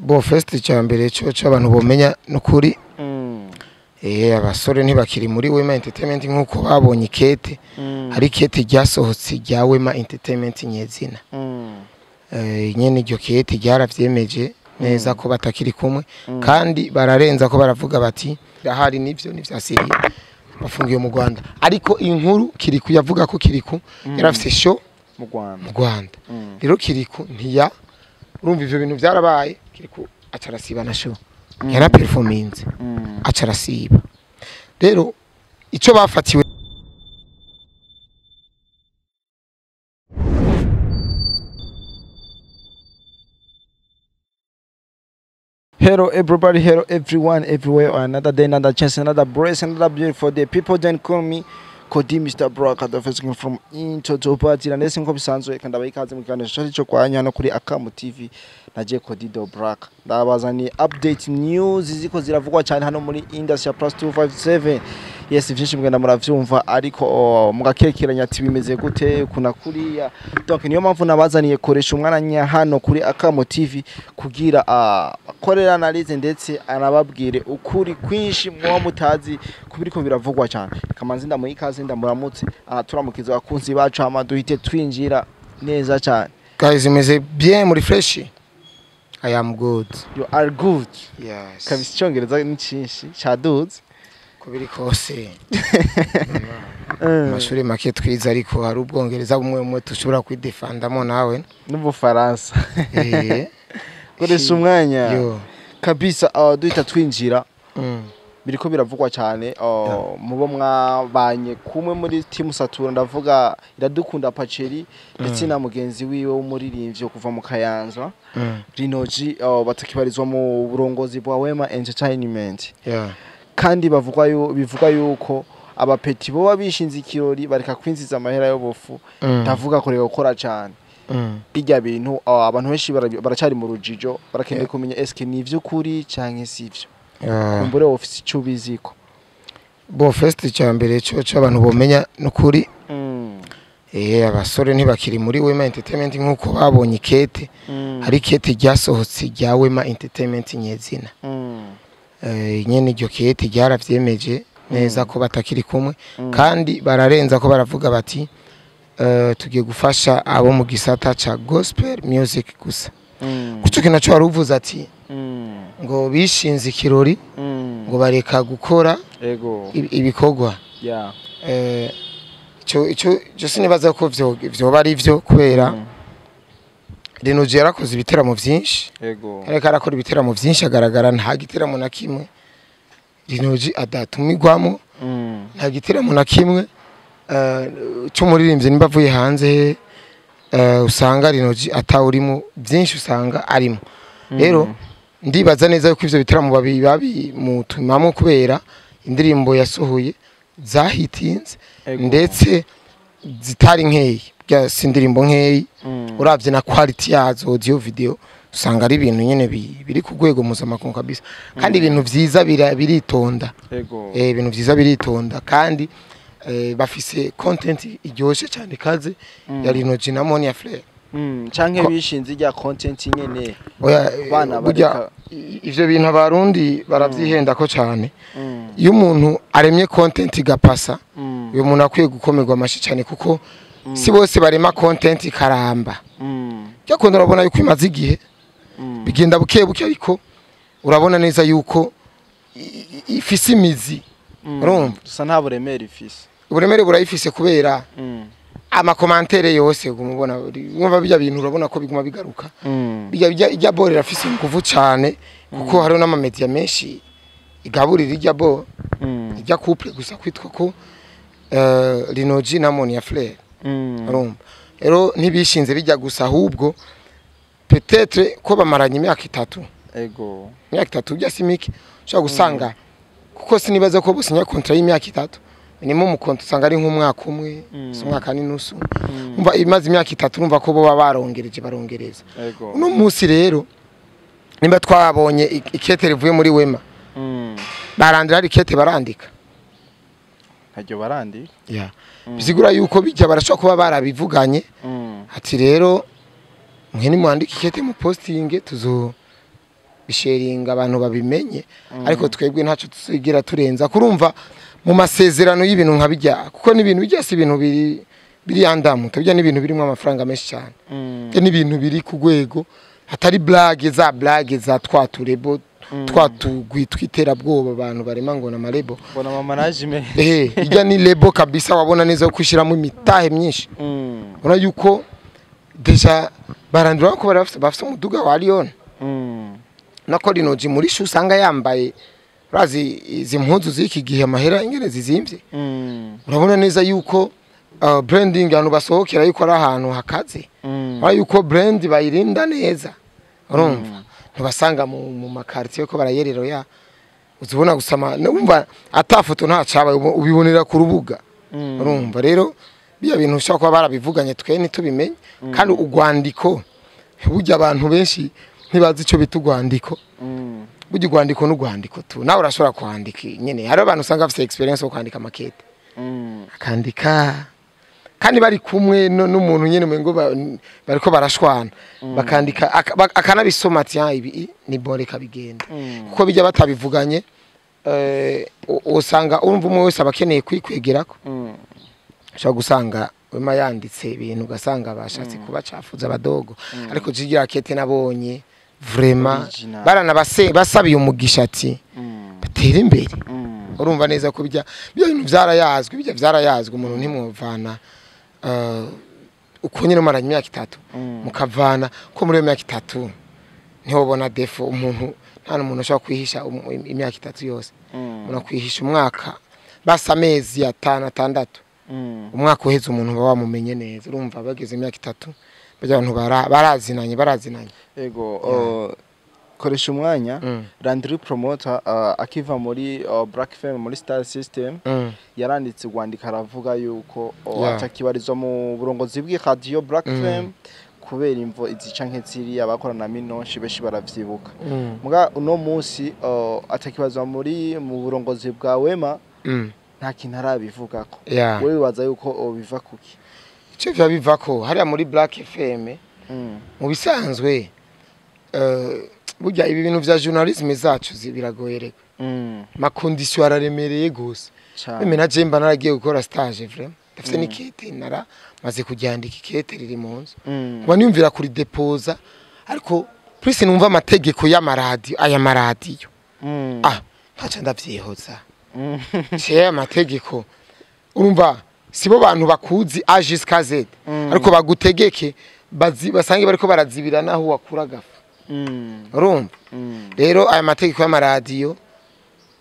Bon, first icya mbere cyo abantu bomenya nukuri abasore ntibakiri muri Wema Entertainment nkuko babonye ikete. Hari ikete ryasohotse rya Wema Entertainment nyezina. Nyene iryo kete ryaravyemeje neza ko batakiri kumwe, kandi bararenza ko baravuga bati rahari nivyo nivyasiriye bafungiye mu Rwanda. Ariko inkuru Kiriku yavuga ko Kiriku yarafise show mu Rwanda. Mu Rwanda. Rero Kiriku ntiya urumva ivyo bintu byarabaye, Kiriku acarasiba na show. Yara performance acarasiba. Rero ico bafatiwe Hello everybody, hello everyone, everywhere. Another day, another chance, another blessing, another beautiful day. People don't call me Kodi Mr. Brock, the first one from Into Topati, and listen bisanzwe kandi abayikaze mu kiganiro cyacu cyo kwa hano kuri Akamu TV na je Kodi do Brock. Ndabazani update news ziko ziravugwa cyane hano muri industry plus 257. Yes, vyinshi mugenda muravyumva ariko mugakekeranya ati bimeze gute kuna kuriya. Donc niyo mpamvu nabazaniye koresha umwana hano kuri Akamu TV kugira akorera analyse ndetse anababwire ukuri kwinshi mwo mutazi kubiriko biravugwa cyane. Kamanzi ndamuhikaze ndamuramutse turamukiza abakunzi bacu hama duhite twinjira neza cyane. Guys, imeze bien muri fresh. I am good. You are good. Yes. Kabisa icyongereza ni cyinshi cyaduze. Kubiri kose. Amashuri make twiza ariko hari ubwongereza bumwe bumwe tushobora kwidefandamo nawe n'ubufaransa. Koresha umwanya. Yo. Kabisa duhita twinjira. Biriko biravugwa cyane mubo mwabanye kumwe muri team Satura, ndavuga Iradukunda Pacheri ndetse na mugenzi wiwe w'umuririmbyi kuva mu Kayanza Rinoji, batakibarizwa mu burongozi bwa Wema Entertainment. Kandi bivugwa yuko abapeti bo babishinze ikirori bareka kwinziza amahera y'ubufu, ndavuga kureka gukora cyane. Bijya bintu abantu benshi baracari mu rujijo, barakeneye kumenya eske ni ivy'ukuri canke sivyo. Kumbure office cubiziko. Bon, first icya mbere cyo abantu bomenya nukuri abasore ntibakiri muri Wema Entertainment nkuko babonye ikete. Hari ikete ryasohotse rya Wema Entertainment nyezina. Nyene iryo kete ryaravyemeje neza ko batakiri kumwe, kandi bararenza ko baravuga bati tugiye gufasha abo mu gisata ca gospel music gusa. Kuco kintu cyo waruvuze ati ngo bishinze ikirori ngo bareka gukora ibikorwa. Ico sinibaza ko vyoba ari vyo kubera Rinoji yarakoze ibiteramo vyinshi. Ariko arakora ibiteramo vyinshi agaragara nta giteramo na kimwe Rinoji adatumigwamo, nta giteramo na kimwe cy'umuririmbyi nimba avuye hanze usanga Rinoji atawurimo, byinshi usanga arimo. Rero ndibaza neza yuko ivyo bitaramo babimutumamo kubera indirimbo yasohoye zahitinze ndetse zitari nkeyi, si indirimbo nkeyi. Uravye na quality yazo audio video usanga ari ibintu nyene biri ku rwego mpuzamakungu kabisa. Kandi ibintu vyiza biritonda. Ibintu vyiza biritonda kandi bafise content iryoshe cyane kaze ya Rinoji na Monia Fleur. Canke bishinze rya content nyene. Oya, bana bareka ivyo bintu abarundi baravyihenda ko cyane. Iyo umuntu aremye content igapasa, uyo muntu akwiye gukomerwa amashi cyane kuko si bose barema content ikaramba. Cyakunda urabona yuko imaze igihe bigenda buke buke, ariko urabona neza yuko ifise imizi. Urumva dusa nta buremere ifise. Uburemere burayifise kubera amakomantere yose gumubona urumva bijya bintu urabona ko biguma bigaruka. Bijya ijya bo rirafise inguvu cyane kuko hariho n'amamedia menshi igaburira ijya bo ijya couple gusa kwitwa ko Rinoji na Monia Fleur. Urumva rero ntibishinze bijya gusa, ahubwo peut-être ko bamaranye imyaka itatu. Ego. Imyaka itatu bya simiki ushobora gusanga kuko sinibaza ko businya contrat y'imyaka itatu. Minimum mu konti usanga ari nk'umwaka umwe, si umwaka n'inusu. Umva imaze imyaka itatu urumva ko bo barongereje barongereza. Uno munsi rero nimba twabonye ikete rivuye muri Wema. Barandira ari ikete barandika. Ntaryo barandika. Yeah. Bisigura yuko bijya barashobora kuba barabivuganye. Ati rero mwe ni mwandika ikete mu posting tuzo Bisharinga abantu babimenye, ariko twebwe ntaco tuzigira turenza kurumva mu masezerano y'ibintu nka bijya, kuko n'ibintu bijya si ibintu biri yandamu bijya, n'ibintu birimo amafaranga menshi cyane. Bijya n'ibintu biri ku rwego, hatari blague za blague za twaturebo twatugwi twiterabwoba abantu barema ngo na marebo. Mbona ama management. Ijya ni label kabisa, wabona neza ko ushyiramo imitahe myinshi. Ubona yuko déjà barandura ko bari bafise umuduga wa Lion. Nako Rinoji muri shu usanga yambaye, urazi izi mpuzu z'iki gihe amahera ingene zizimvye. Urabona neza yuko branding ahantu basohokera yuko ari ahantu hakaze. Urabona yuko brand bayirinda neza, urumva ntubasanga mu ma quartier ko barayerera ya uzibona gusama, numva ata foto nta cabaye, ubibonera ku rubuga. Urumva rero biya bintu ushobora kuba barabivuganye twe ntitubimenye, kandi urwandiko burya abantu benshi ntibazi ico bita urwandiko. Burya urwandiko n'urwandiko tu, nawe urashobora kwandika nyene. Hari abantu usanga bafise experience yo kwandika makete, akandika kandi bari kumwe n'umuntu nyene umengo bariko barashwana, bakandika akanabisoma ati: "Ah, ibi ni bon, reka bigende." Kuko bijya batabivuganye, usanga urumva umwe wese aba akeneye kwikwegerako. Ushobora gusanga wema yanditse ibintu ugasanga bashatse kubacafuza abadogo, ariko jigira kete nabonye vraiment Original. baranabase basabiye umugisha ati batere imbere. Urumva neza ko bijya bintu vyarayazwe, bijya vyarayazwe, umuntu ntimwovana uko nyine umaranye imyaka 3 mukavana ko muri iyo myaka 3 ntiwobona défaut umuntu. Nta n'umuntu ushobora kwihisha imyaka 3 yose. Umuntu akwihisha umwaka basa amezi 5, 6. Umwaka uheze umuntu uba wamumenye neza. Urumva bageze imyaka 3 bajya abantu barazinanye barazinanye. Ego, koresha umwanya. Landry Promoter akiva muri Black FM, muri Star System, yaranditse urwandiko aravuga yuko atakibarizwa mu burongozi bw'iradiyo Black FM kubera imvo izi canke ziriya, bakorana na Minoshi benshi baravyibuka. Muga uno munsi atakibarizwa mu burongozi bwa Wema, nta kintu arabivugako. Wewe wibaza yuko biva kuki? Icyo biba bivako hariya muri Black FM, mu bisanzwe burya ibi bintu vya journalisme zacu biragoye reka. Ma condition araremereye gose. Cane. Meme na je mba naragiye gukora stage, vraiment ndafise n'ikete, nara maze kuryandika, ikete riri mu nzu. Kuba niyumvira kuri depoza, ariko plus numva amategeko y'amaradiyo, aya maradiyo, nkaca ndavyihoza. Cye amategeko urumva sibo bantu bakuzi A jusqu'à Z, ariko bagutegeke basange bariko barazibira naho wakura gafu. Urumva rero aya mategeko y'amaradiyo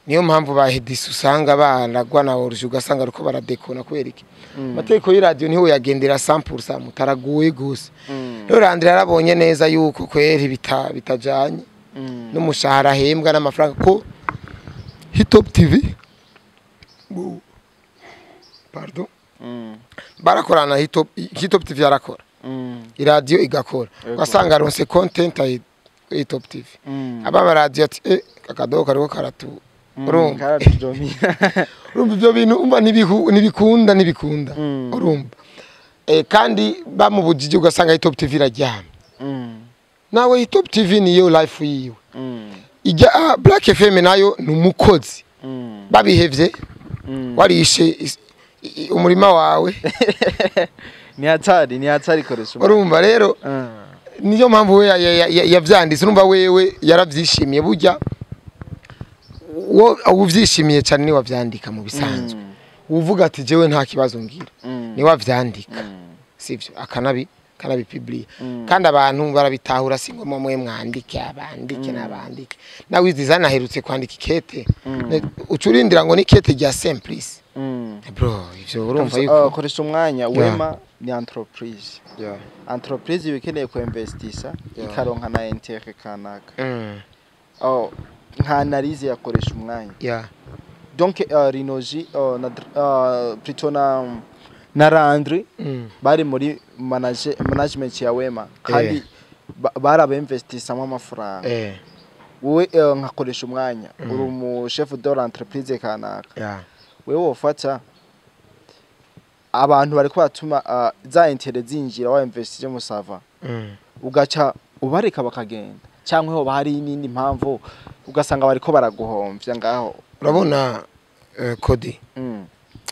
niyo mpamvu ba Hedisi usanga baragwa na oruje, ugasanga ariko baradekona. Kubera iki? Amategeko y'iradiyo niho yagendera 100% mutaraguye gose. Rero Landry yarabonye neza yuko kweri bitajanye n'umushahara ahembwa n'amafaranga ko Hitop TV pardon, barakorana. Hitop TV yarakora, iradiyo igakora. Ugasanga aronse content ayi Hitop TV, aba maradiyo ati akadogo kariko karatu. Urumva? Karatudomira. Urumva ibyo bintu, umva ntibikunda ntibikunda. Urumva kandi bamubujije, ugasanga Hitop TV iraryamye. Nawe Hitop TV niyo life yiwe. Ijya Black FM nayo ni umukozi. Babihevye warishe umurima wawe. Ni hatari, ni hatari, koresha umwanya. Urumva rero niyo mpamvu we yavyanditse. Urumva wewe yaravyishimiye, burya wo uvyishimiye cyane ni wavyandika mu bisanzwe. Uvuga ati jewe nta kibazo ngira, ni wavyandika. Sivyo? Akanabi publier. Kandi abantu barabitahura, si ngombwa mwe mwandike, abandike n'abandike. Nawe Wiz aherutse kwandika ikete. Ucurindira ngo ni ikete rya Simplice. Bro, ivyo urumva yuko Koresha umwanya. Wema ni entreprise. Entreprise iba ikeneye ku investisa, ikaronka na intérêt kanaka. Oh, nka analyse yakoresha umwanya. Donc Rinoji na plutôt na Landry bari muri management ya Wema kandi barabinvestisamo amafaranga. Wowe nkakoresha umwanya, uri umu chef de l'entreprise kanaka, wewe wofata abantu bariko batuma za intérêt zinjira wa investije musava, ugaca ubareka bakagenda, Cyangwa hoba hari n'indi mpamvu ugasanga bariko baraguhomvya ngaho? Urabona, Kodi,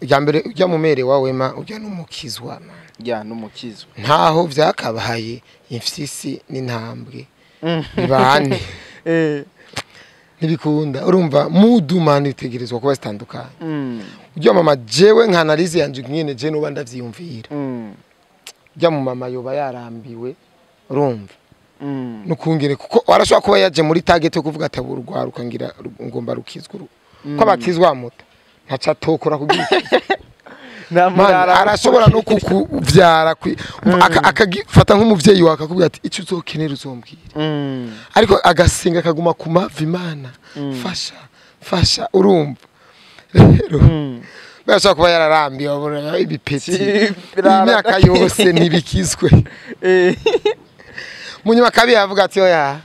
ijya mbere ujya mu mere wa Wema, ujya n'umukizwa, man. Ya, n'umukizwa. Ntaho vyakabaye imfyisi n'intambwe bibane. Ntibikunda. Urumva, mudu, man, itegerezwa kuba zitandukanye. Ujya mama, jewe nka analyse yanje nyene, je nuba ndavyiyumvira, ujya mu mama yoba yarambiwe, urumva, nukungene, kuko arashobora kuba yaje muri target yo kuvuga ati urwaruka ngira ngomba rukizwa uru ko abakizwa muta ntaca atokora kugira. Man, arashobora no kukuvyara akagifata nk'umuvyeyi wawe, akakubwira ati icyo uzokenera uzombwira, ariko agasenga akaguma ku mavi: "Imana, fasha, fasha." Urumva rero, bashobora kuba yararambiwe, abona ibipeti imyaka yose ntibikizwe, munyuma kabi yavuga ati oya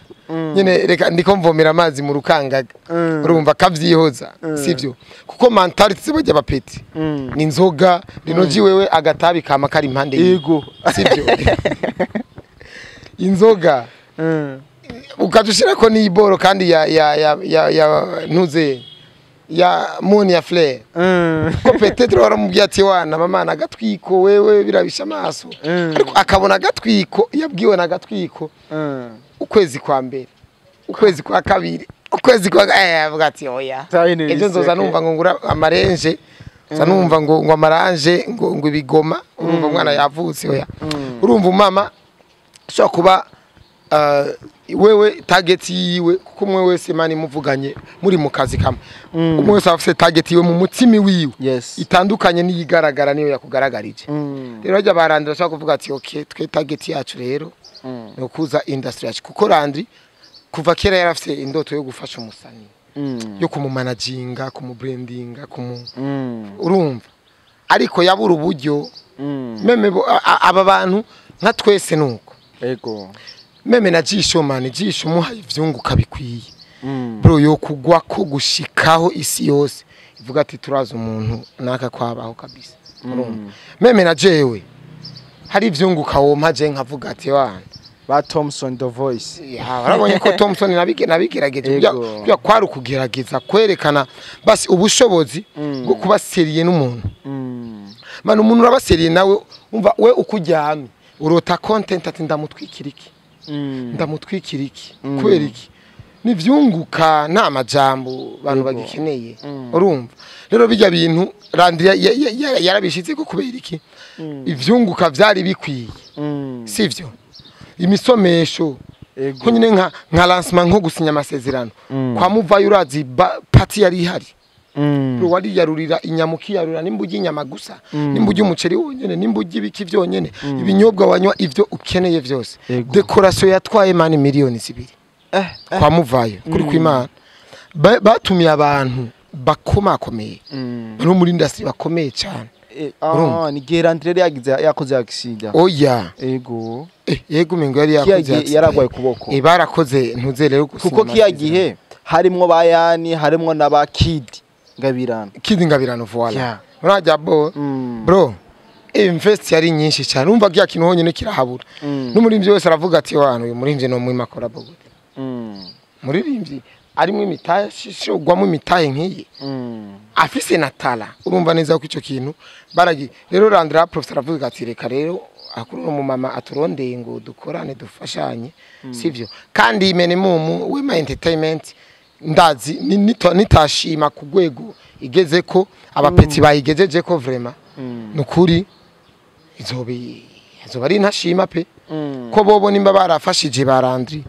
nyine, reka ndiko mvomera amazi mu rukangaga. Urumva, akavyihoza, sivyo? Kuko mentality z'abajya bapeti ni inzoga rinoji, wewe agatabi kama kari impande yiwe. Sivyo? Inzoga ukaca ushirako n'iboro kandi ya ntuze ya moni ya fleur, ko peut-être waramubwiye ati wana mama nagatwiko wewe birabisha amaso, ariko akabona agatwiko yabwiwe na gatwiko ukwezi kwa mbere, ukwezi kwa kabiri, ukwezi kwa avuga ati oya, ejo nzoza numva ngo ngura amarenje, nza numva ngo amaranje, ngo ibigoma. Urumva, umwana yavutse, oya. Urumva, umama ashobora kuba wewe target yiwe, kuko umwe wese, man, muvuganye muri mu kazi kamwe, umwe wese aba afise target yiwe mu mutima wiwe itandukanye n'iyigaragara niyo yakugaragarije. Rero hajya barandira ashobora kuvuga ati okay, twe target yacu rero ni ukuza industry yacu, kuko Landry kuva kera yari afise indoto yo gufasha umusani, yo kumumanaginga, kumubrandinga, kumu urumva, ariko yabura uburyo. Même aba bantu nka twese nuko même na Jisho, man, Jisho muhaye ivyunguka bikwiye, bro, yo kugwa ko gushikaho isi yose ivuga ati turaza umuntu naka kwabaho kabisa. Urumva, même na jewe hari ivyunguka wompa je nkavuga ati wana. Ba Thompson the Voice. Ya, warabonye ko Thompson nabigerageje. Bya kwari ukugerageza kwerekana basi ubushobozi bwo kuba sérieux n'umuntu. Man, umuntu uraba sérieux nawe, umva, we uko uryamye urota content ati ndamutwikira iki, ndamutwikira iki, kubera iki nivyunguka nta majambo bantu bagikeneye. Urumva rero, bijya bintu Landry yarabishitse ko kubera iki ivyunguka vyari bikwiye, sivyo? Imisomesho ko nyine nka lancement, nko gusinya amasezerano kwa muvayo, urazi party yari ihari. Wariyarurira inyama, ukiyarura nimba urya inyama gusa, nimba urya umuceri wonyene, nimba urya ibiki vyonyene, ibinyobwa wanywa, ivyo ukeneye vyose. Décoration yatwaye, man, 2 miliyoni kwa muvayo kuri kw'Imana. Batumiye abantu bakomakomeye bari muri industry bakomeye cyane. Urumva? Ah, ni gihe Landry yari yagize yakoze accident. Oya. Ego. Yego, umengo yari Kiya yakoze gihe accident. yaragwaye ukuboko. Barakoze ntuze rero gusinya Kuko kiya amasezerano. gihe harimwo ba Yani, harimwo n'aba Kid Ngabirano. Kid Ngabirano, voilà. Urajya bo bro, invest yari nyinshi cyane. Urumva, kya kintu honyine kirahabura. N'umuririmbyi wese aravuga ati wana, uyu muririmbyi no mwima collabo gute? Muririmbyi arimo imitahe, shishogwamo imitahe nk'iyi, afise na tala. Urumva neza ko ico kintu baragi. Rero Landry Professor aravuga ati reka rero akuri mu mama aturondeye ngo dukorane, dufashanye, sivyo? Kandi minimum Wema Entertainment ndazi nitashima ku rwego igeze ko abapeti bayigejeje ko vraiment, nukuri izoba ari ntashima pe, ko bobo nimba barafashije ba Landry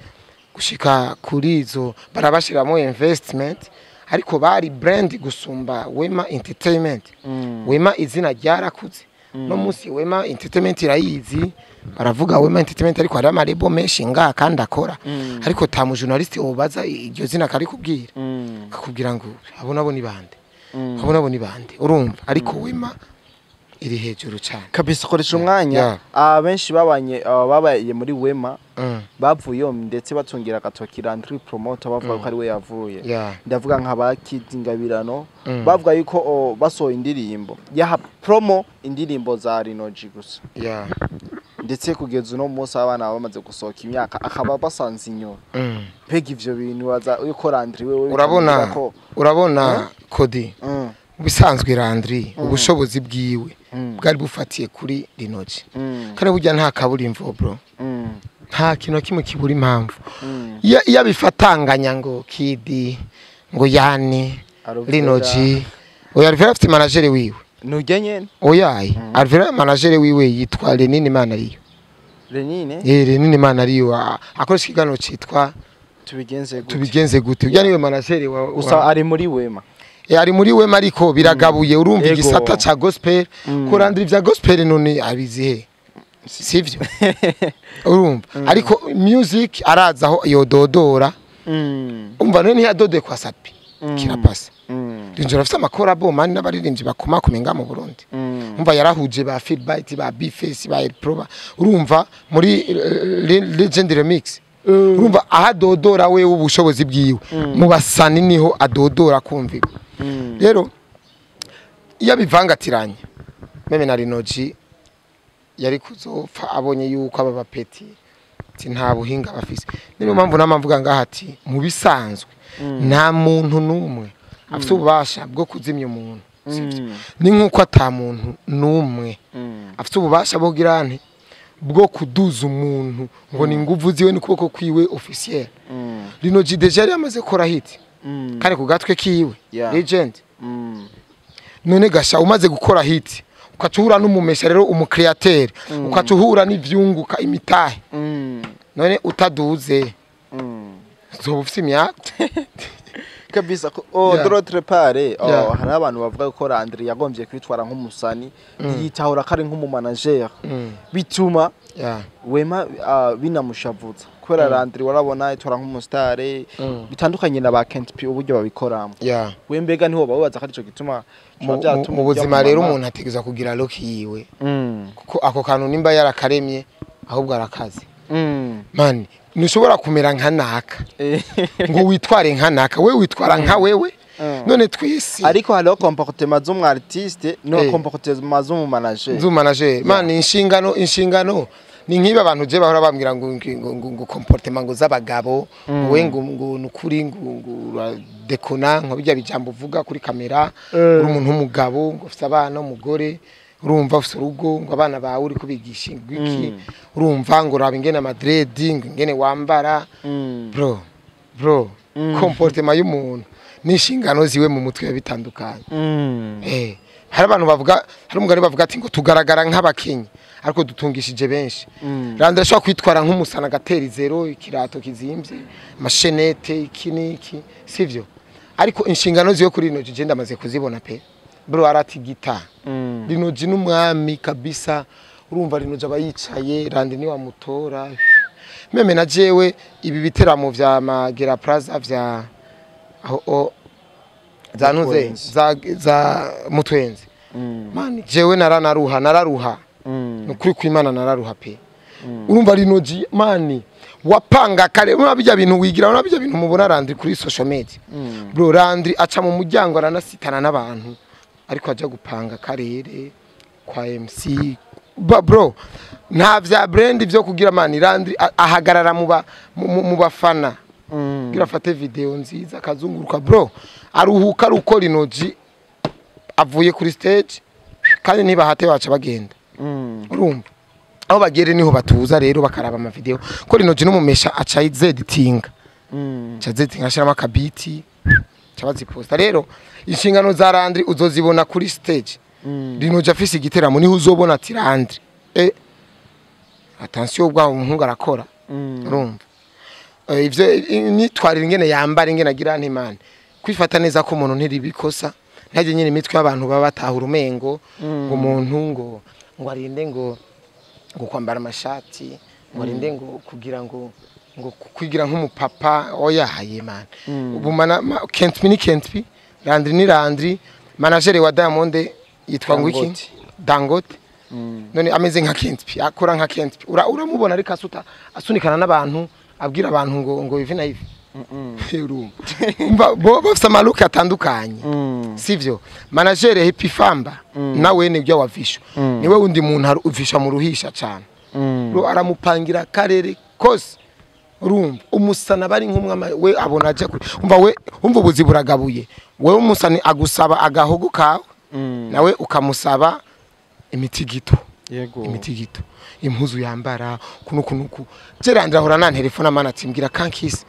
gushika kuri izo, barabashiramo investment, ariko bari brand gusumba Wema Entertainment. Wema izina ryarakuze no munsi Wema Entertainment irayizi, baravuga Wema Entertainment, ariko hari amarebo menshi ngaha kandi akora, ariko ta mu journaliste ubaza iryo zina kari kubwira, akakubwira ngo abo nabo ni bande, abo nabo ni bande. Urumva, ariko Wema iri hejuru cyane. Kabisa, koresha umwanya. Abenshi babanye babaye muri Wema bavuyeyo, ndetse batungira agatoki Landry Promoter, bavuga ko ari we yavuye. Ndavuga nka ba Kid Ngabirano, bavuga yuko basohoye indirimbo yaha promo indirimbo za Rinoji gusa. Ndetse kugeza uno munsi abana bamaze gusohoka imyaka akaba basanze inyuma. Mbega ivyo bintu waza uko Landry wewe Urabona, bikamubwira ko urabona Kodi, mu bisanzwe Landry ubushobozi bwiwe bwari bufatiye kuri Lino G. Kandi burya nta kaburimbo, bro, nta kintu na kimwe kibura impamvu. Iyo abifatanganya ngo Kidi, ngo Yani, Alvera. Lino G, oya, Alvera afite manager wiwe. Nujya nyene. Oyaye, Alvera manager wiwe yitwa Lenine Manariyo. Lenine. Eh, Lenine Manariyo akoresha ikiganiro citwa Tubigenze gute. Tubigenze gute. Ujya niwe manager wa, Gusa wa ari muri Wema. Ari muri Wema, ariko biragabuye, urumva, igisata ca gospel. Kurandira ivya gospel none abizihe? Sivyo? Urumva, ariko music araza aho yododora. Umva, none ntiyadodeye kwa Sapi kirapasa. Rinjoro afite ama collabo man n'abaririmbyi bakomakomeye ngaha mu Burundi. Umva, yarahuje ba Philbyte, ba Bface, ba Elproba, urumva, muri Legend Remix. Urumva aho adodora we ubushobozi bwiwe mu basani niho adodora kumvirwa. Rero iyo abivangatiranye, même na Lino G yari kuzopfa abonye yuko aba ba petits ati nta buhinga bafise. Niyo mpamvu nama mvuga ngaha ati mu bisanzwe nta muntu n'umwe afite ububasha bwo kuzimya umuntu, sivyo? Ni nk'uko ata muntu n'umwe afite ububasha bwo kugira nte, bwo kuduza umuntu ngo ni inguvu ziwe n'ukuboko kwiwe officiel. Lino G déjà yari yamaze gukora hit kandi ku gatwe kiwe. Legend. None gasha umaze gukora hit, ukaca uhura n'umumesha rero, umu créateur, ukaca uhura n'ivyunguka imitahe, none utaduze uzoba ufise imyaka. Kabisa ko oh, de l'autre part, oh, hari abantu bavuga ko Landry yagombye kwitwara nk'umusani, ntiyitahura ko ari nk'umumanager, bituma Wema binamushavuza kubera Landry warabona itwara nk'umusitare, bitandukanye na ba Kent P uburyo babikoramo. We mbega niho babaza ko arico gituma Mu buzima rero umuntu ategerezwa kugira look yiwe, kuko ako kantu nimba yarakaremye ahubwo arakaze. Man, ntushobora kumera nka naka ngo witware nka naka, we witwara nka wewe. None twisi Ariko hariho comportement z'umu artiste no comportement z'umu manager. Nzu manager, man, inshingano ni nk'ibi abantu je bahora bambwira ngo comportement ngo z'abagabo, we ngo nukuri ngo uradekona, ngo bijya bijambo uvuga kuri kamera, uri umuntu w'umugabo, ngo ufite abana, umugore, urumva, ufite urugo, ngo abana bawe uri kubigisha ngo iki, urumva, ngo raba ingene ama dreads, ngo ingene wambara. Bro, bro, comportement y'umuntu n'inshingano ziwe mu mutwe biba bitandukanye. Hari abantu bavuga, hari umugani bavuga ati ngo tugaragara nk'abakinyi ariko dutungishije benshi. Landry ashobora kwitwara nk'umusana, agatera izero, ikirato kizimvye, ama chaînettes, iki n'iki, sivyo? Ariko inshingano ziwe kuri Lino G je ndamaze kuzibona pe, bro, aratigita. Lino G n'umwami kabisa. Urumva, Lino G aba yicaye, Landry ni wamutora. Même na jewe ibi biteramo vya Magera Plaza vya aho za ntuze Mutwenzi. za Mutwenzi, man, jewe naranaruha, nararuha. Nukuri kwimana nararuha pe. Urumva, Lino G, man, wapanga kare, urabona bijya bintu wigira, urabona bijya bintu mubona Landry kuri social media. Bro, Landry aca mu muryango aranasitana n'abantu, ariko aja gupanga karere kwa MC ba, bro, nta vya brand vyo kugira, man. Landry ahagarara mu bafana kugira afate video nziza, akazunguruka. Bro, aruhuka aruko Lino G avuye kuri stage, kandi ntibahate, baca bagenda. Urumva, aho bagere niho batuza rero bakaraba ama video ko Lino G n'umumesha aca zeditinga, aca zeditinga, ashiramo akabiti, aca baziposta. Rero inshingano za Landry uzozibona kuri stage. Lino G afise igiteramo niho uzobona ati Landry, attention, ubwa umuhungu arakora. Urumva, ivyo imyitwarire, ingene yambara, ingene agira, ntimane kwifata neza ko umuntu ntiribikosa, ntajye nyine imitwe y'abantu baba batahura umengo ngo umuntu ngo arinde ngo kwambara amashati, ngo arinde ngo kugira ngo kwigira nk'umupapa. Oya haye, man, ubu Kent P ni Kent P, Landry ni Landry. Manager wa Diamond yitwa ngo iki? Dangote. Dangote. None ameze nka Kent P, akora nka Kent P? Uramubona ariko asuta asunikana n'abantu, abwira abantu ngo ivi na ivi. Urumva, umva, bo bafite ama look atandukanye, sivyo? Manager Happy Famba nawe ni byo wavisho, niwe wundi muntu uvisha mu ruhisha cyane. Bro aramupangira karere kose. Urumva umusana bari nk'umwama we abona aje kure. Umva we, umva ubuzi buragabuye. Wewe umusani agusaba agahogo kawe, nawe ukamusaba imitigito. Yego. Imitigito, impuzu yambara kuno kunuku. Gerard ahora na telefone amana ati mbwira kankisi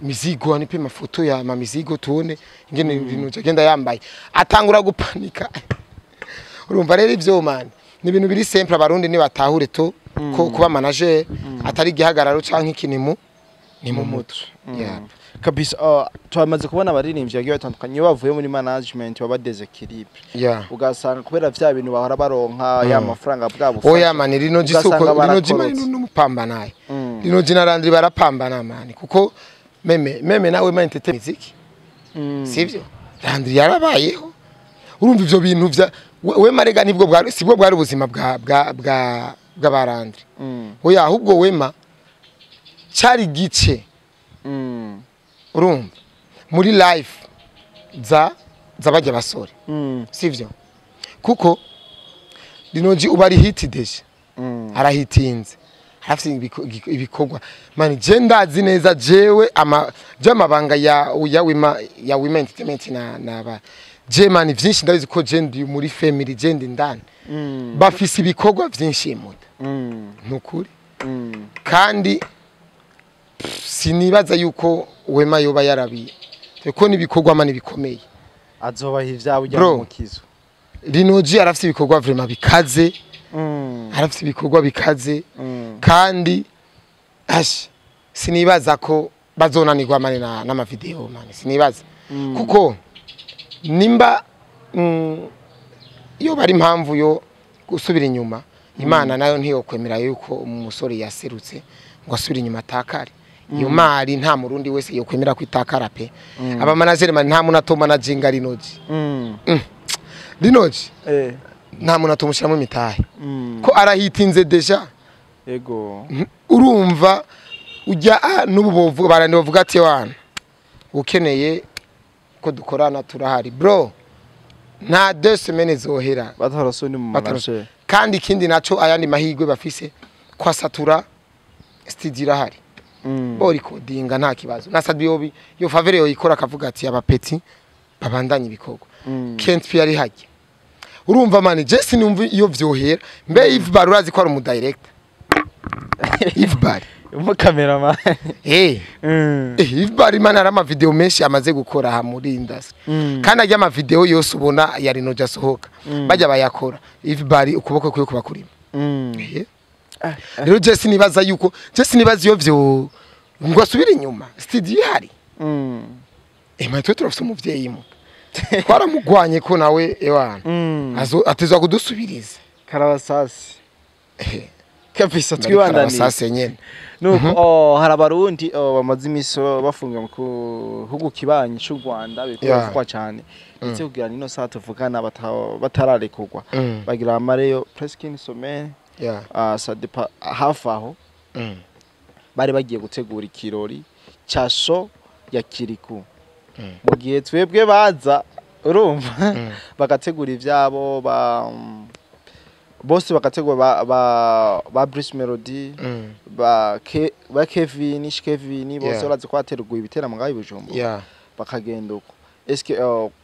mizigo anipe mafoto ya ma mizigo tuone ingene ibintu agenda yambaye, atangura gupanika. Urumva rero ivyo man ni ibintu biri simple, abarundi ni batahure to ko kuba manager atari igihagararo canke ikinimu ni mu mutwe. Yeah. Kabisa. Twamaze kubona abaririmbyi bagiye batandukanye iyo bavuye muri management baba déséquilibre. Ugasanga kubera vya bintu bahora baronka ya mafaranga bwabo. Oya man, rino Ugasanga jisuko rino barakorotse. jima n'umupambanaye. Rino jina Landry barapambana man, kuko meme nawe man tete muziki. Sivyo? Landry yarabayeho. Urumva ivyo bintu vya we marega nibwo bwari sibwo bwari ubuzima bwa bwa bwa bw'abarandri. Oya ahubwo wema cari gice. Urumva muri life za zabajya basore. Sivyo? Kuko Lino-G uba ari hit déjà. Arahitinze. Arafise ibikorwa. Man je ndazi neza jewe ama je amabanga ya Wema Entertainment na ba je man vyinshi ndabizi ko je ndi muri family, je ndi ndani. Bafise ibikorwa vyinshi muda. Nukuri. Kandi sinibaza yuko Wema yoba yarabiye. Kuko nibikorwa man bikomeye. Azobaha ivyabo ujya Bro. mu kizo. Lino-G arafise ibikorwa vraiment bikaze. Arafise ibikorwa bikaze. Kandi ash sinibaza ko bazonanirwa mane na n'ama video mane, sinibaza. Kuko nimba iyo bari impamvu yo gusubira inyuma, Imana nayo ntiyokwemera yuko umusore yaserutse ngo asubire inyuma atakare. Iyo mari nta murundi wese yokwemera kwitakara pe. Aba manager man nta muntu atomanaginga Lino-G. Lino-G nta muntu atomushiramo imitahe. Ko arahitinze déjà. Yego. Urumva ujya n'ubu bovuga barandi bavuga ati wana ukeneye ko dukorana turahari bro, nta 2 semaines zohera batarasoni mu manager. Kandi ikindi naco ayandi mahirwe bafise kwa satura studio irahari. Bo recordinga nta kibazo na Sadbi yobi yo faveur yo ikora akavuga ati aba petit babandanye ibikorwa. Kent P ari hajya. Urumva man Jesse numva iyo vyohera mbe Yves Bar urazi ko ari umu director Yves Bar. Umu cameraman. Yves Bar man ari ama video menshi amaze gukora aha muri industry. Kandi ajya ama video yose ubona ya Lino asohoka. Bajya bayakora. Yves Bar ukuboko kwiye kuba kurimo. Rero Jesse nibaza yuko Jesse nibaza iyo vyo ngo asubire inyuma studio ihari. Man twe turafise umuvyeyi mu. Twaramugwanye ko nawe ewana. Atezwa kudusubiriza. Karabasasi. Kabisa twibandaniye. Karabasasi nyene. Nuko hari abarundi bamaze imisi bafungiwe mu gihugu kibanyi c'u Rwanda bikuvugwa cyane. Ndetse kugira nino saa tuvugana batararekurwa. Bagira amareyo presque une semaine. Ça dépend hafi aho. Bari bagiye gutegura ikirori ca show ya Kiriku. Mu gihe twebwe baza urumva bagategura ivyabo ba bose bagategura ba Bruce Melody ba Kevin Kevin bose barazi ko bateruguye ibiteramo ngaho i Bujumbura. Bakagenda uko. Eske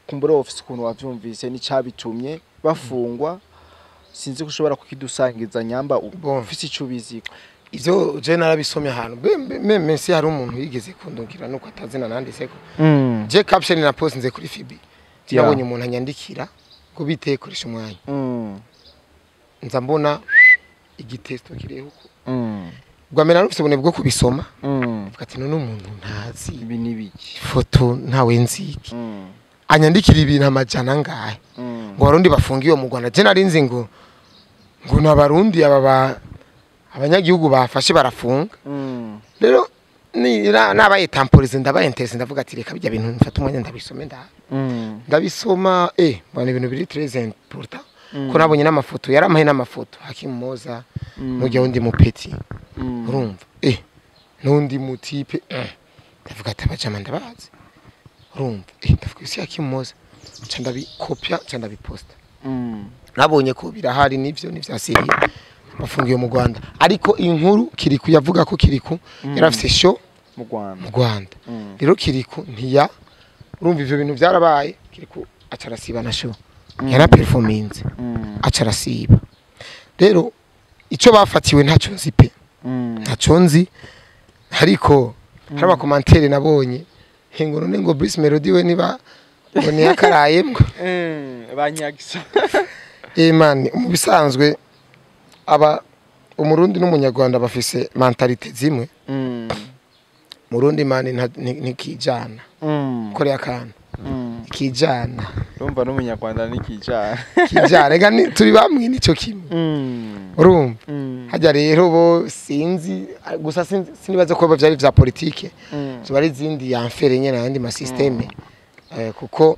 kumbura office ukuntu wavyumvise n'icabitumye bafungwa, sinzi ko ushobora kukidusangiza nyamba ufise ico ubiziko. Ivyo je narabisomye ahantu meme si hari umuntu yigeze kundungira nuko atazina nanditseko. Je caption na post nze kuri FB. Nabonye umuntu anyandikira ngo biteye koresha umwanya. Nza mbona igitesto kireho uko. Bwa mbere narufise ubone bwo kubisoma. Mvuga ati none umuntu ntazi ibi nibiki. Ifoto ntawe nziki. Anyandikira ibintu amajana ngahe. Ngo abarundi bafungiwe mu Rwanda. Je narinzi ngo nabarundi aba abanyagihugu bafashe barafunga. Rero ni nabaye temporize ndabaye interesse ndavuga ati reka bijya bintu mfata umwanya ndabisome ndabisoma mbona ibintu biri très important. Ko nabonye n'amafoto yaramahe n'amafoto Hakim Moza n'ujya undi mupeti. Urumva n'undi mutipe ndavuga ati abajama ndabazi. Urumva ndavuga isi Hakim Moza nca ndabikopya nca ndabiposta. Nabonye ko birahari nivyo nivyasiriye. Bafungiwe mu Rwanda, ariko inkuru Kiriku yavuga ko Kiriku yarafise show mu Rwanda. Mu Rwanda. Rero Kiriku ntiya, urumva ivyo bintu byarabaye, Kiriku acarasiba na show yaraperforminze, acarasiba. Rero ico bafatiwe ntaco nzi pe, ntaco nzi, ariko hari ama commentaires nabonye ngo none ngo Bruce Melody we niba ngo niyakarayemwo. Banyagisa. Man, mu bisanzwe aba Umurundi n'Umunyarwanda bafise mentalité zimwe. Murundi man ntikijana. Korea akantu ikijana. Urumva n'Umunyarwanda nikijana. Kijana rega turi bamwe, nico kimwe. Urumva hajya rero bo sinzi gusa sinibaza ko vyari vya politike, zoba ari izindi yamfere nyene, ayandi ma système, kuko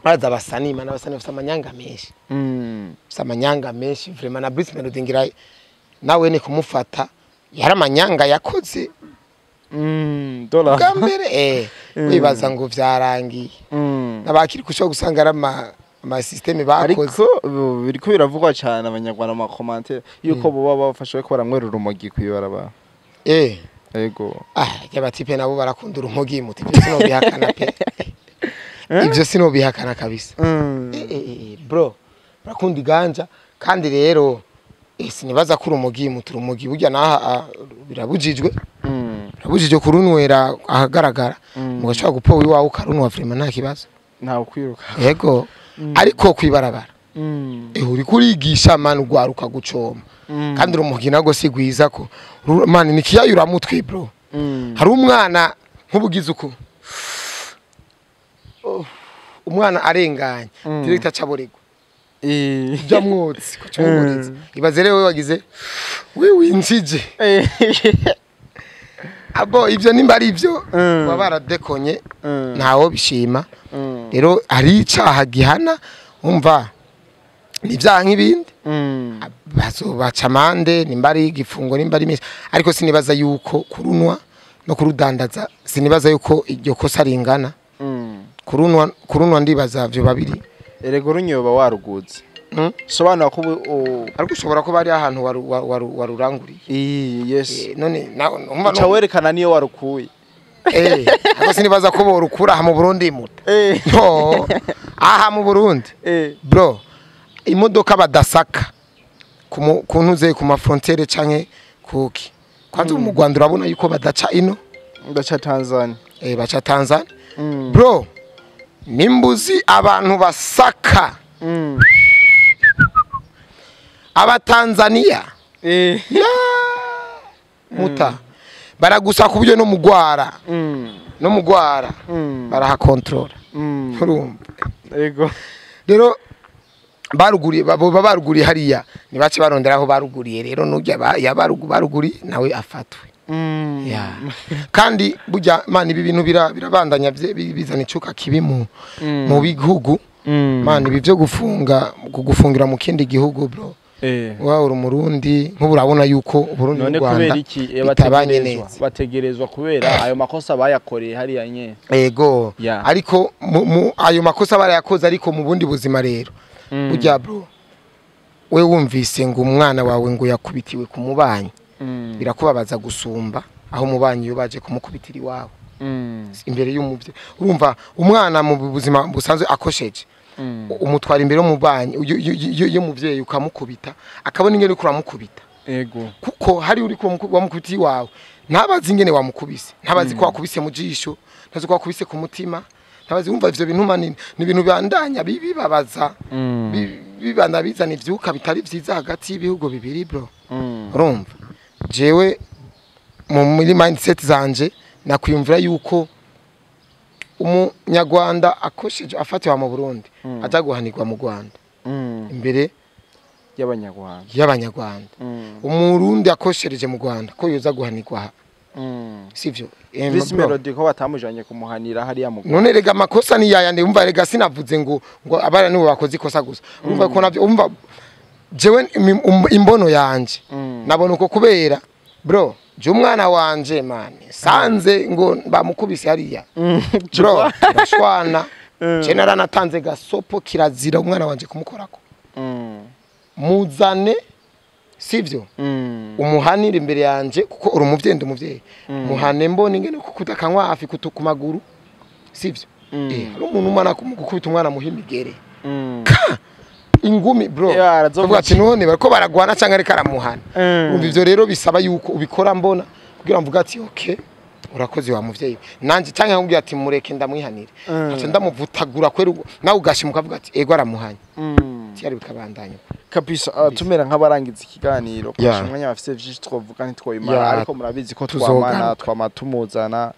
baza abasani mana, abasani bafise amanyanga menshi. Bafise amanyanga menshi vraiment. Na Bruce Melody ngira nawe ni kumufata yari amanyanga yakoze Dola. bwa mbere, wibaza ngo vyarangiye, n'abakiri kushobora gusanga ari ama système bakoze. Ariko ubu biriko biravugwa cyane, Abanyarwanda mu ma commentaires, yuko boba bafashe ko baramwerura urumogi kwibarabara. Ego. Ah, y'abatipe nabo barakunda urumogi muti, ibyo sinobihakana pe, ibyo sinobihakana kabisa. Bro, barakunda iganja kandi rero sinibaza ko urumogi muti, urumogi burya naha birabujijwe. Birabujijwe kurunywera ahagaragara. Mugashobora gupowa iwawe ukarunwa vraiment nta kibazo. Ntawe kwiruka. Yego, ariko kwibarabara uri kurigisha man ugwaruka gucoma, kandi urumogi nago si gwiza ko man ni kiyayura mutwe bro. Hari umwana nk'ubugize uko, oh, umwana arenganye, director acaborerwa ujya mwotsi kucumuriza. Ibaze rero wewe wagize we winjije abo, ivyo nimba ari ivyo baba baradekonye, ntawo bishima. Rero hari icaha gihana, umva ni ibyaha nk'ibindi, bazobaca amande nimba ari igifungo, nimba ari imisi, ariko sinibaza yuko kurunwa no kurudandaza, sinibaza yuko iryo kosa ringana. Kurunwa ndibaza vyo babiri. Erega urunyoba waruguze. Sobanura ko Ariko ushobora kuba ari ahantu waruranguriye. Yes. None umva uca werekana niyo warukuye. Ariko sinibaza ko borukura aha mu Burundi muta. No, aha mu Burundi bro, imodoka badasaka ku ntuze ku ma frontière canke kuki, kwanza mu Rwanda urabona yuko badaca ino. Ndaca Tanzania. Baca Tanzania. Bro, nimbuzi abantu basaka Abatanzania ya muta baragusa ku buryo no mugwara no mugwara barahakontorora. Urumva? Ego. Rero baruguriye, baba baruguriye hariya, nibace barondera aho baruguriye. Rero nujya baruguriye nawe afatwe. Ya. Kandi burya man ibi bintu birabandanya bizana icuka kibi mu bihugu. Man, ibi byo gufunga, kugufungira mu kindi gihugu bro, wa uri Umurundi, nk'ubu urabona yuko Uburundi None n'u Rwanda kubera iki bitabanye bategerezwa neza. Bategerezwa kubera ayo makosa bayakoreye hariya nye. Ego. Ya. Ariko ayo makosa barayakoze, ariko mu bundi buzima rero burya bro, we wumvise ngo umwana wawe ngo yakubitiwe ku mubanyi, birakubabaza gusumba aho umubanyi iyo baje kumukubitira iwawe imbere y'umuvyeyi. Urumva umwana mu buzima busanzwe akosheje, umutwara imbere y'umubanyi y'umuvyeyi ukamukubita, akabona ingene uriko uramukubita. Ego. Kuko hari uri wamukubita iwawe, ntabazi ingene wamukubise, ntabazi ko wakubise mu jisho, ntazi ko wakubise ku mutima, ntabazi. Wumva ivyo bintu manini ni ibintu bibandanya bibabaza, bibanda bizana ivyuka bitari vyiza hagati y'ibihugu bibiri bro. Urumva jewe muri mindset zanje nakwiyumvira yuko Umunyarwanda akosheje afatiwe mu Burundi aja guhanirwa mu Rwanda imbere y'Abanyarwanda. Y'Abanyarwanda. Umurundi akoshereje mu Rwanda ko yoza guhanirwa aha, sivyo? Bruce Bro. Melody ko batamujanye kumuhanira hariya mu None rega amakosa ni yayandi. Umva rega, sinavuze ngo abana nibo bakoze ikosa gusa. Urumva ko navyo, umva jewe imbono yanje nabona uko, kubera bro, je umwana wanje man sanze ngo bamukubise hariya bro, turashwana. Je naranatanze gasopo, kirazira umwana wanje kumukorako. Muzane Sivyo? Umuhanire imbere yanje, kuko uri umuvyeyi, ndi umuvyeyi. Muhane mbona ingene kukuta kanywa hafi kutu ku maguru, sivyo? Hari umuntu umwana gukubita umwana muha imigere, ingumi, bro. Yeah, arazomuca. Uvuga ati none bariko baragwana canke ariko aramuhana? Umva, ivyo rero bisaba yuko ubikora mbona, kugira mvuga ati okay, urakoze wa muvyeyi nanje, canke nkubwira ati mureke ndamwihanire, nkaca ndamuvutagura kwera nawe ugashima ukavuga ati ego, aramuhanye. Tiyari bikabandanya uko. Kabisa. Tumera nk'abarangiza ikiganiro, kurusha umwanya bafise vyinshi twovuga ntitwoyimara, ariko murabizi ko Tuzogaruka. twamana twama tumuzana,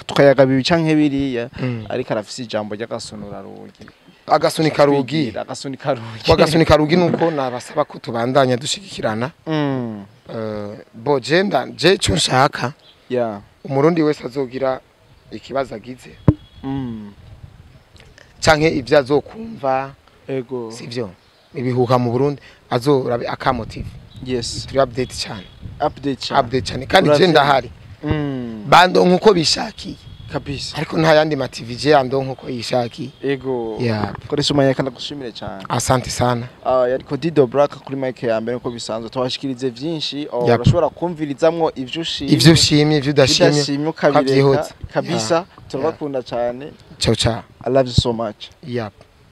tukayaga bibi canke biriya, ariko arafise ijambo ry'agasonura rugi. Agasunika rugi. Agasunika rugi. Wagasunika rugi nuko nabasaba ko tubandanya dushigikirana. Bo je nda je ico nshaka, umurundi wese azogira ikibazo agize canke ivyo azokumva, sivyo, ibihuha mu Burundi, azorabe akamotive. Turi update cyane. Update cyane. Update cyane kandi je ndahari. Bandonka uko bishakiye. Ariko nta yandi ma TV je yandonka uko yishakiye. Yeah. Koresha umwanya kandi agushimire cyane. Asante sana. Ah, yariko Dido Black kuri mic ya mbere nkuko bisanzwe, twabashikirize vyinshi. Oh, urashobora kumvirizamwo ivyo ushimye, ivyo ushimye, ivyo udashimye, udashimye ukabireka. Ukavyihoza. Kabisa, turabakunda cyane. Ciao ciao. I love you so much. Yep.